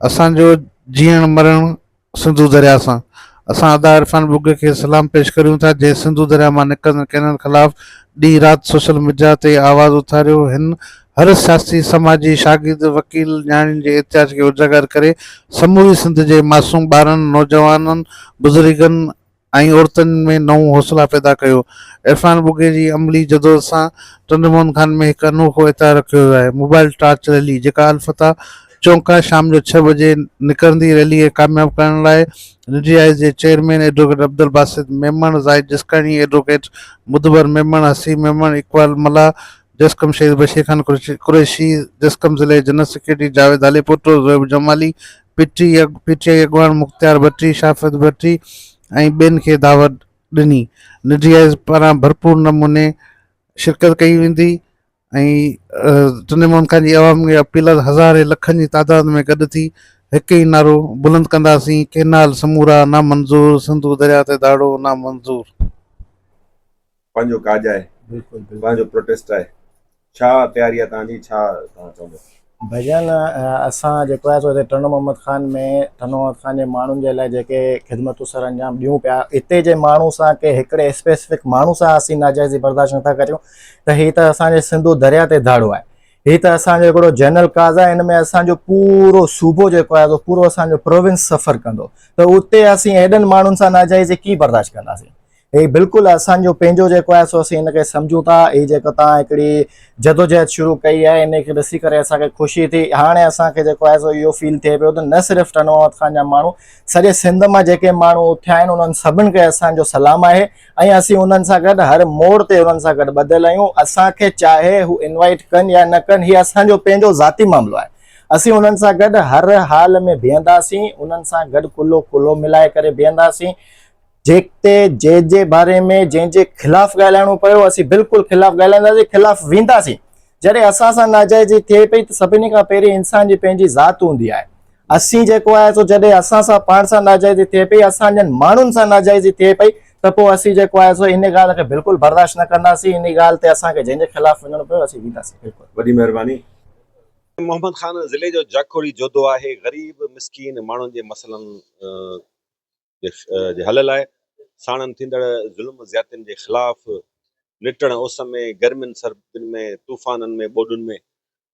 اسان جو جيئڻ مرڻ سنڌو درياء سان. اسان ادا عرفان ٻگهه کي سلام پيش ڪريون ٿا جنهن سنڌو درياء مان نڪرندڙ ڪئنال خلاف ڏينهن رات سوشل ميڊيا تي آواز اٿاريو. هن هر سياسي، سماجي، شاگرد، وڪيل، نياڻين جي احتجاج کي اجاگر ڪري سموري سنڌ جي معصوم ٻارن، نوجوانن، بزرگن ۽ عورتن ۾ نئون حوصلا پيدا ڪيو. عرفان ٻگهي جي عملي جدوجھد سان ٽنڊو محمد خان ۾ هڪ انوکو احتجاج رکيو ويو آهي. موبائل ٽارچ ريلي جيڪا الفتح چونڪ کان شام جو ڇهه بجي نڪرندي ريلي کي ڪامياب ڪرڻ لاء نڊي آئيز جي چيئرمين ايڊووڪيٽ عبدالباسط ميمڻ، زاهد جسڪاڻي، ايڊووڪيٽ مدبر ميمڻ، حسيب ميمڻ، اقبال ملاح، جسقم شهيد بشير خان قريشي، جسقم ضلعي general secretary Javed Halepoto, Zuhaib Jamali, P T I اڳواڻ مختيار ڀٽي، شافعت ڀٽي ۽ ٻين کي دعوت ڏني. نڊي آئيز پاران ڀرپور نموني شرڪت ڪئي ويندي ۽ ٽنڊي محمد خان جي عوام کي اپيل آهي ته هزارين لکن جي تعداد ۾ گڏ ٿي هڪ ئي نعرو بلند ڪنداسين، ڪينال سمورا نامنظور، سنڌو درياء تي ڌاڙو نامنظور. پنهنجو ڪاڄ آهي پنهنجو پروٽيسٽ آهي ڇا تياري آهي توهان جي ڇا توهان چوندو. ڀڄن اسان جيڪو آهي سو هتي ٽنڊو محمد خان ۾ ٽنڊو محمد خان جي ماڻهن جي لاء جيڪي خدمتون سر انجام ڏيون پيا اتي جي ماڻهو سان ڪي هڪڙي اسپيسفڪ ماڻهو سان اسين ناجائزي برداشت نٿا ڪريون ته هي ته اسان جي سنڌو دريا تي ڌاڙو آهي هي ته اسان جو هڪڙو جنرل ڪاز آهي ان ۾ اسان جو پورو صوبو جيڪو آهي سو پورو اسان جو پروونس سفر ڪندو ته اتي اسين ايڏن ماڻهن سان ناجائزي ڪي برداشت ڪنداسين هي بلڪل اسان جو پنهنجو جيڪو آهي سو اسين ان کي سمجهون ٿا هي جيڪو تان هڪڙي جدوجهد شروع ڪئي آهي ان کي ڏسي ڪري اسان کي خوشي ٿي هاڻي اسان کي جيڪو آهي سو اهو فيل ٿئي پيو ته نه صرف ٽنڊو محمد خان جا ماڻهو سڄي سنڌ مان جيڪي ماڻهو اٿيا آهن انهن سڀن کي اسان جو سلام آهي ۽ اسين انهن سان گڏ هر موڙ تي انهن سان گڏ ٻڌل آهيون اسان کي چاهي هو انوائٽ ڪن يا نه ڪن هي اسان جو پنهنجو ذاتي معاملو آهي اسين انهن سان گڏ هر حال ۾ بيهنداسين انهن سان گڏ ڪلهو ڪلهو ملائي ڪري بيهنداسين جيڪتي جنهن جي باري ۾ جنهن جي خلاف ڳالهائڻو پيو اسين بلڪل خلاف ڳالهائينداسين خلاف وينداسين جڏهن اسان سان ناجائزي ٿئي پئي ته سڀني کان پهرين انسان جي پنهنجي ذات هوندي آهي اسين جيڪو آهي سو جڏهن اسان سان پاڻ سان ناجائزي ٿئي پئي اسان جن ماڻهن سان ناجائزي ٿئي پئي ته پوء اسين جيڪو آهي سو ان ڳالهه کي بلڪل برداشت نه ڪنداسين ان ڳالهه تي اسان کي جنهن جي خلاف وڃڻو پيو اسين وينداسين بلڪل. وڏي مهرباني. محمد خان ضلعي جو جاکوڙي جوڌو آهي غريب مسڪين ماڻهن جي مسئلن جي حل لاء ساڻن ٿيندڙ ظلم زيادتين جي خلاف نٽڻ اس ۾ گرمين سردين ۾ طوفانن ۾ ٻوڏن ۾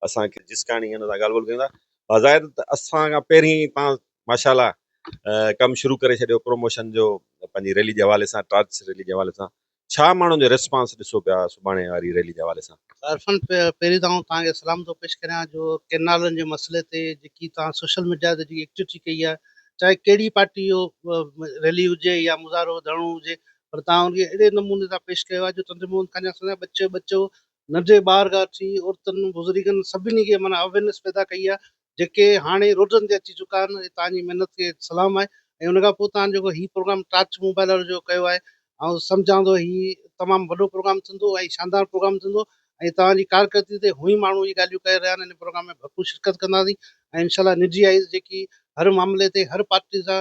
اسان کي جسڪاڻي ان سان ڳالهه ٻولهه ڪيون ٿا بظاهر ته اسان کان پهرين تان ماشاء الله ڪم شروع ڪري ڇڏيو پروموشن جو پنهنجي ريلي جي حوالي سان ٽارچ ريلي جي حوالي سان ڇا ماڻهن جو ريسپانس ڏسو پيا سڀاڻي واري ريلي جي حوالي سان؟ عرفان پهرين ته آئون توهان کي سلام ٿو پيش ڪريان جو ڪينالن جي مسئلي تي جيڪي توهان سوشل ميڊيا تي جيڪي ايڪٽيوٽي ڪئي آهي چاهي ڪهڙي پارٽي جو ريلي هجي يا مظاهرو ڌرڻو هجي پر توهان ان کي اهڙي نموني سان پيش ڪيو آهي جو تنظيم محمد خان جا اسان جا ٻچو ٻچو ننڍي ٻار کان وٺي عورتن بزرگن سڀني کي معنيٰ اويرنيس پيدا ڪئي آهي جيڪي هاڻي روڊن تي اچي چڪا آهن توهان جي محنت کي سلام آهي ۽ ان کان پوء توهان جيڪو هي پروگرام ٽارچ موبائل وارو جو ڪيو آهي آئون سمجهان ٿو هي تمام وڏو پروگرام ٿيندو ۽ شاندار پروگرام ٿيندو ۽ توهان جي ڪارڪردگي تي هونئن ماڻهو اهي ڳالهيون ڪري رهيا آهن ان پروگرام ۾ ڀرپور شرڪت ڪنداسين ۽ انشاء الله نجي آئيز جيڪي هر معاملي تي هر پارٽي سان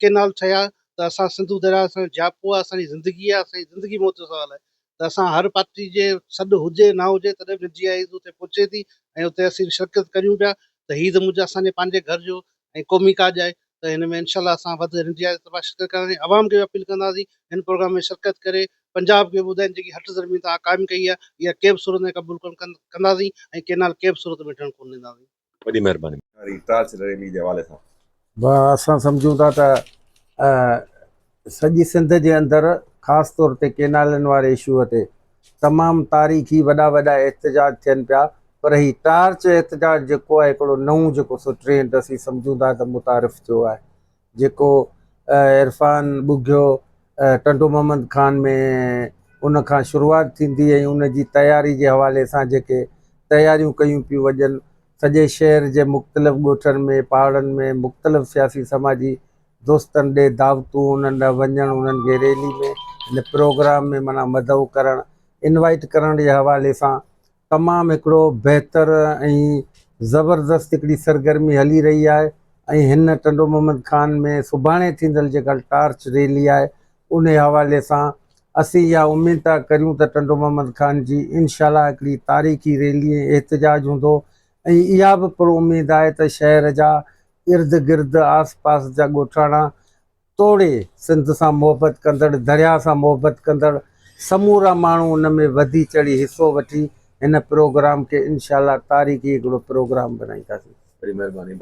ڪينال ٺهيا ته اسان سنڌو درياء اسان جو جياپو آهي اسان جي زندگي آهي اسان جي زندگي موت جو سوال آهي ته اسان هر پارٽي جي سڏ هجي نه هجي تڏهن به جي آئيز اتي پهچي ٿي ۽ اتي اسين شرڪت ڪريون پيا ته هي ته منهنجو اسان جي پنهنجي گهر جو ۽ قومي ڪاڄ آهي ته هن ۾ انشاء الله اسان وڌ هن جي آئيز طرفان شرڪت ڪنداسين عوام کي به اپيل ڪنداسين هن پروگرام ۾ شرڪت ڪري پنجاب کي ٻڌائين جيڪي هٺ ڌرمي توهان قائم ڪئي آهي اها ڪنهن به صورت ۾ قبول ڪونه ڪنداسين ۽ ڪينال ڪنهن به صورت ۾ ٺهڻ ڪونه ڏينداسين. وڏي مهرباني. واري ٽارچ ريلي جي حوالي سان. به اسان سمجهون ٿا ته سڄي سنڌ جي اندر خاص طور تي ڪينالن واري اشو تي تمام تاريخي وڏا وڏا احتجاج ٿين پيا پر هي ٽارچ احتجاج جيڪو آهي هڪڙو نئون جيڪو سو ٽرينڊ اسين سمجهون ٿا ته متعارف ٿيو آهي جيڪو عرفان ٻگهيو ٽنڊو محمد خان ۾ ان کان شروعات ٿيندي ۽ ان جي تياري جي حوالي سان جيڪي تياريون ڪيون پيون وڃن سڄي شهر جي مختلف ڳوٺن ۾ پاڙن ۾ مختلف سياسي سماجي دوستن ڏي دعوتون انهن ڏانهن وڃڻ انهن کي ريلي ۾ هن پروگرام ۾ معنيٰ مدعو ڪرڻ انوائيٽ ڪرڻ جي حوالي سان تمام هڪڙو بهتر ۽ زبردست هڪڙي سرگرمي هلي رهي آهي ۽ هن ٽنڊو محمد خان ۾ سڀاڻي ٿيندل جيڪا ٽارچ ريلي آهي انهي حوالي سان اسين اها اميد ٿا ڪريون ته ٽنڊو محمد خان جي انشاء الله هڪڙي تاريخي ريلي ۽ احتجاج هوندو ۽ اها به پر اميد آهي ته شهر جا ارد گرد آس پاس جا ڳوٺاڻا توڙي سنڌ سان محبت ڪندڙ، درياء سان محبت ڪندڙ سمورا ماڻهو ان ۾ وڌي چڙهي حصو وٺي هن پروگرام کي انشاء الله تاريخي هڪڙو پروگرام بنائينداسين. وڏي مهرباني.